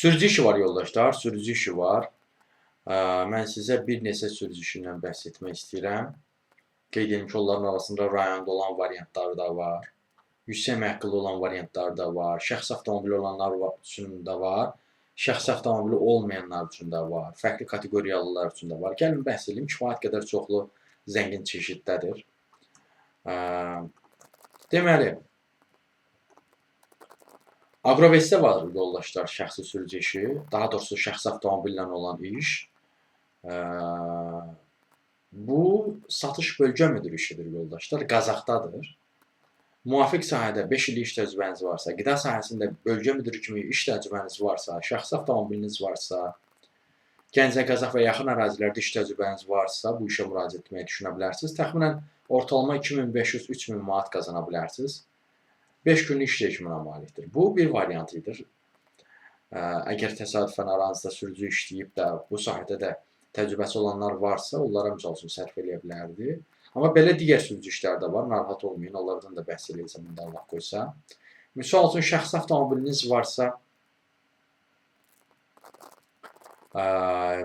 Sürücü işi var yoldaşlar, sürücü işi var. Mən sizə bir neçə sürücü işindən bəhs etmək istəyirəm. Qeyd edim ki, onların arasında rayonda olan variantları da var. Yüksək məqqılı olan variantları da var. Şəxsi avtomobili olanlar üçün də var. Şəxsi avtomobili olmayanlar üçün də var. Fərqli kateqoriyalılar üçün də var. Gəlin bəhs edeyim, kifayət qədər çoxlu zəngin çeşiddədir. Deməli, Agrovestdə var yoldaşlar şəxsi sürücü işi, daha doğrusu şəxsi avtomobillə olan iş. Bu satış bölgə müdiri işidir yoldaşlar, Qazaxdadır. Müvafiq sahədə 5 illik iş təcrübəniz varsa, qida sahəsində bölgə müdiri kimi iş təcrübəniz varsa, şəxsi avtomobiliniz varsa, Gəncə, Qazax və yaxın ərazilərdə iş təcrübəniz varsa, bu işə müraciət etməyi düşünə bilərsiniz. Təxminən ortalama 2500-3000 manat qazana bilərsiniz. 5 günlük iş rejiminə malikdir. Bu bir variantıdır. Əgər təsadüfən aranızda sürücü işləyib də bu sahədə də təcrübəsi olanlar varsa, onlara misal üçün sərf eləyə bilərdi. Amma belə digər sürücü işləri də var. Narahat olmayın, onlardan da bəhs eləyəcəm indi Allah qoysa. Misal üçün şəxsi avtomobiliniz varsa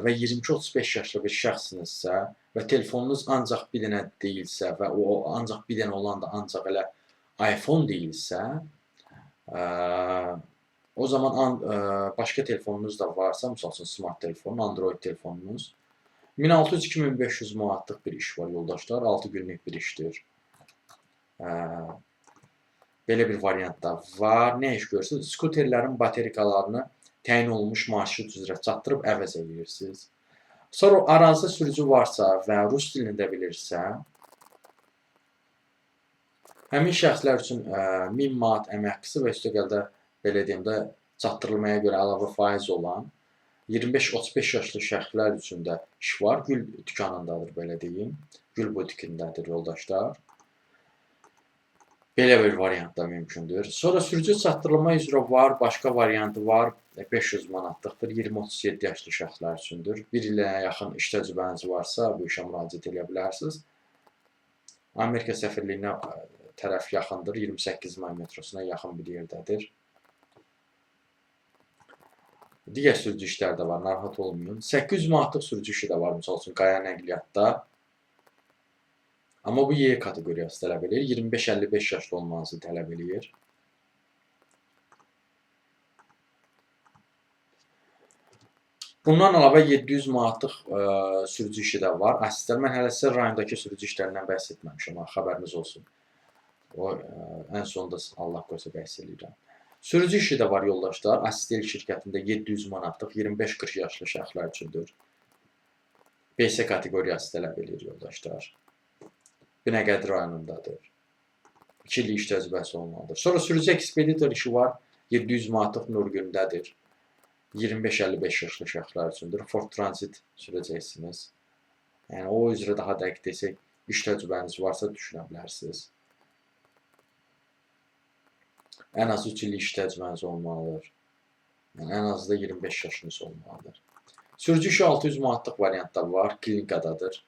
və 22-35 yaşlı bir şəxssinizsə və telefonunuz ancaq bir dənə deyilsə və o ancaq bir dənə olan da ancaq elə iPhone deyilsə, o zaman başqa telefonunuz da varsa, misal üçün smart telefon, Android telefonunuz 1600-2500 manatlıq bir iş var yoldaşlar, 6 günlük bir işdir. Belə bir variant da var. Nə iş görürsünüz? Skuterlərin baterikalarını təyin olunmuş marşrut üzrə çatdırıb əvəz edirsiniz. Sonra aranızda sürücü varsa və rus dilini də bilirsə, həmin şəxslər üçün 1000 manat əmək haqqısı və üstəgəl də belə deyim də çatdırılmaya görə əlavə faiz olan 25-35 yaşlı şəxslər üçün də iş var. Gül dükanındadır belə deyim. Gül butikindədir yoldaşlar. Belə bir variant da mümkündür. Sonra sürücü çatdırılma üzrə var, başqa variantı var. 500 manatlıqdır. 20-37 yaşlı şəxslər üçündür. Bir ilə yaxın iş təcrübəniz varsa bu işə müraciət edə bilərsiniz. Amerika səfirliyinə tərəf yaxındır. 28 may metrosuna yaxın bir yerdədir. Digər sürücü işləri də var, narahat olmayın. 800 manatlıq sürücü işi də var, misal üçün Qaya nəqliyyatda. Amma bu Y kateqoriyası tələb eləyir. 25-55 yaşlı olmanızı tələb eləyir. Bundan əlavə 700 manatlıq sürücü işi də var. Əsaslar, mən hələ sizə rayondakı sürücü işlərindən bəhs etməmişəm, xəbəriniz olsun. O ən sonda Allah qoysa bəhs eləyirəm. Sürücü işi də var yoldaşlar. Asistel şirkətində 700 manatlıq 25-40 yaşlı şəxslər üçündür. BS kateqoriyası tələb eləyir yoldaşlar. Binəqədi rayonundadır. 2 illik iş təcrübəsi olmalıdır. Sonra sürücü ekspeditor işi var. 700 manatlıq Nurgündədir. 25-55 yaşlı şəxslər üçündür. Ford Transit sürəcəksiniz. Yəni o üzrə daha dəqiq desək, iş təcrübəniz varsa düşünə bilərsiniz. Ən az 3 illik iş təcrübəniz olmalıdır. Yəni ən azı da 25 yaşınız olmalıdır. Sürücü işi 600 manatlıq variantda var, klinikadadır.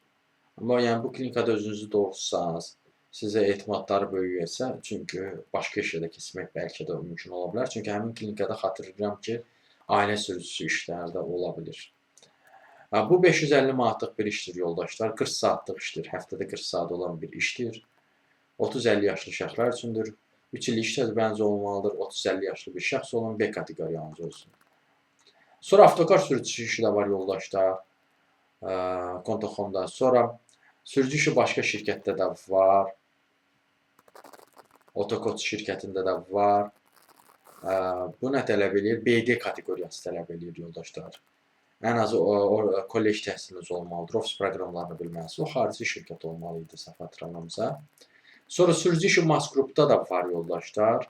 Amma yəni bu klinikada özünüzü doğrultsanız, sizə etimadları böyüyərsə, çünki başqa işə də keçmək bəlkə də mümkün ola bilər. Çünki həmin klinikada xatırlayıram ki, ailə sürücüsü işləri də ola bilir. Bu 550 manatlıq bir işdir yoldaşlar. 40 saatlıq işdir. Həftədə 40 saat olan bir işdir. 30-50 yaşlı şəxslər üçündür. 3 illik iş təcrübəniz olmalıdır. 30-50 yaşlı bir şəxs olun, B kateqoriyanız olsun. Sonra avtokar sürücüsü işi də var yoldaşlar. Kontoxomda. Sonra sürücü işi başqa şirkətdə də var. Otokoç şirkətində də var. Bu nə tələb eləyir? BD kateqoriyası tələb eləyir yoldaşlar. Ən azı o kollec təhsiliniz olmalıdır, ofis proqramlarını bilməlisiniz. O xarici şirkət olmalı idi səhv xatırlamıramsa. Sonra sürücü işi Mas Qrupda da var yoldaşlar.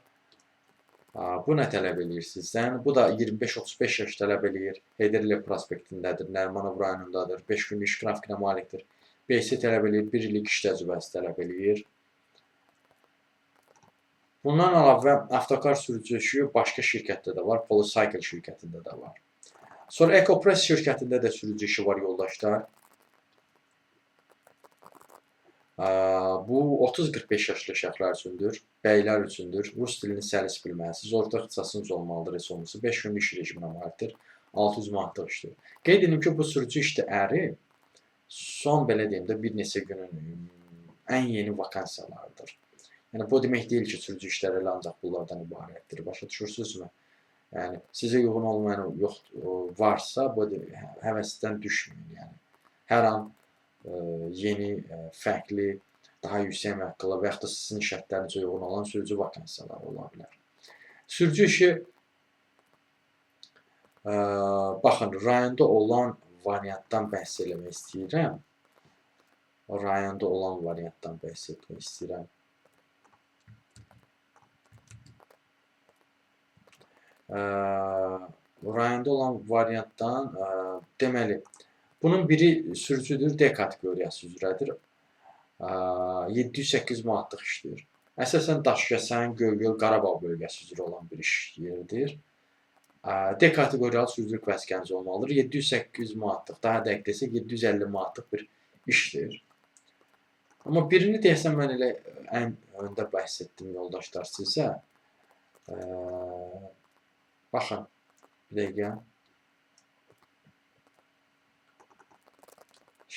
Bu nə tələb eləyir sizdən? Bu da 25-35 yaş tələb eləyir. Heydər Əliyev prospektindədir, Nərimanov rayonundadır. 5 günlük iş qrafikinə malikdir. BC tələb eləyir, 1 illik iş təcrübəsi tələb eləyir. Bundan əlavə avtokar sürücü işi başqa şirkətdə də var, Polycycle şirkətində də var. Sonra Ecopress şirkətində də sürücü işi var yoldaşlar. Bu 30-45 yaşlı şəxslər üçündür, bəylər üçündür. Rus dilini səlis bilməlisiniz, orta ixtisasınız olmalıdır heç olmasa. 5 günlük iş rejiminə malikdir. 600 manatlıq işdir. Qeyd edim ki, bu sürücü işləri son belə deyim də bir neçə günün ən yeni vakansiyalarıdır. Yəni bu demək deyil ki, sürücü işləri elə ancaq bunlardan ibarətdir. Başa düşürsünüzmü? Yəni sizə uyğun olmayan yox varsa, bu həvəsdən düşməyin. Yəni hər an yeni, fərqli, daha yüksək əmək haqqılı və yaxud da sizin şərtlərinizə uyğun olan sürücü vakansiyaları ola bilər. Sürücü işi baxın, rayonda olan variantdan bəhs eləmək istəyirəm. Rayonda olan variantdan bəhs etmək istəyirəm. Rayonda olan variantdan deməli, bunun biri sürücüdür, D kateqoriyası üzrədir. 708 manatlıq işdir. Əsasən Daşkəsən, Göygöl, Qarabağ bölgəsi üzrə olan bir iş yeridir. D kateqoriyalı sürücülük vəsiqəniz olmalıdır. 708 manatlıq, daha dəqiq desək 750 manatlıq bir işdir. Amma birini deyəsən mən elə ən öndə bəhs etdim yoldaşlar sizə. Baxın, bir dəqiqə.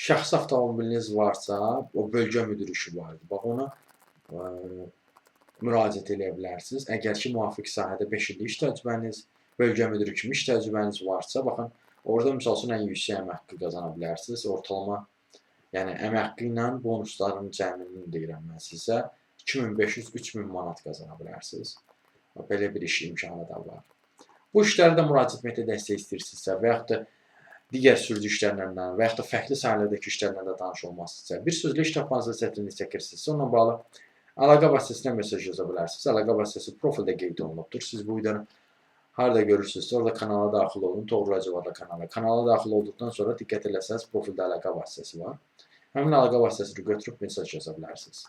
Şəxsi avtomobiliniz varsa, o bölgə müdiri işi var idi. Bax, ona müraciət eləyə bilərsiniz. Əgər ki, müvafiq sahədə 5 illik iş təcrübəniz, bölgə müdiri kimi iş təcrübəniz varsa, baxın, orada misal üçün ən yüksək əmək haqqı qazana bilərsiniz. Ortalama, yəni əmək haqqı ilə bonusların cəmini deyirəm mən sizə, 2500-3000 manat qazana bilərsiniz. Belə bir iş imkanı da var. Bu işlərə də müraciət etməkdə dəstək istəyirsinizsə və yaxud da digər sürücü işlərlə və yaxud da fərqli sahələrdəki işlərlə də tanış olmaq istəyirsinizsə, bir sözlə iş tapmanızda çətinlik çəkirsinizsə, onunla bağlı əlaqə vasitəsinə mesaj yaza bilərsiniz. Əlaqə vasitəsi profildə qeyd olunubdur. Siz bu videonu harada görürsünüzsə, orada kanala daxil olun, Toğrul Hacıvarlı kanala. Kanala daxil olduqdan sonra diqqət eləsəniz, profildə əlaqə vasitəsi var. Həmin əlaqə vasitəsini götürüb mesaj yaza bilərsiniz.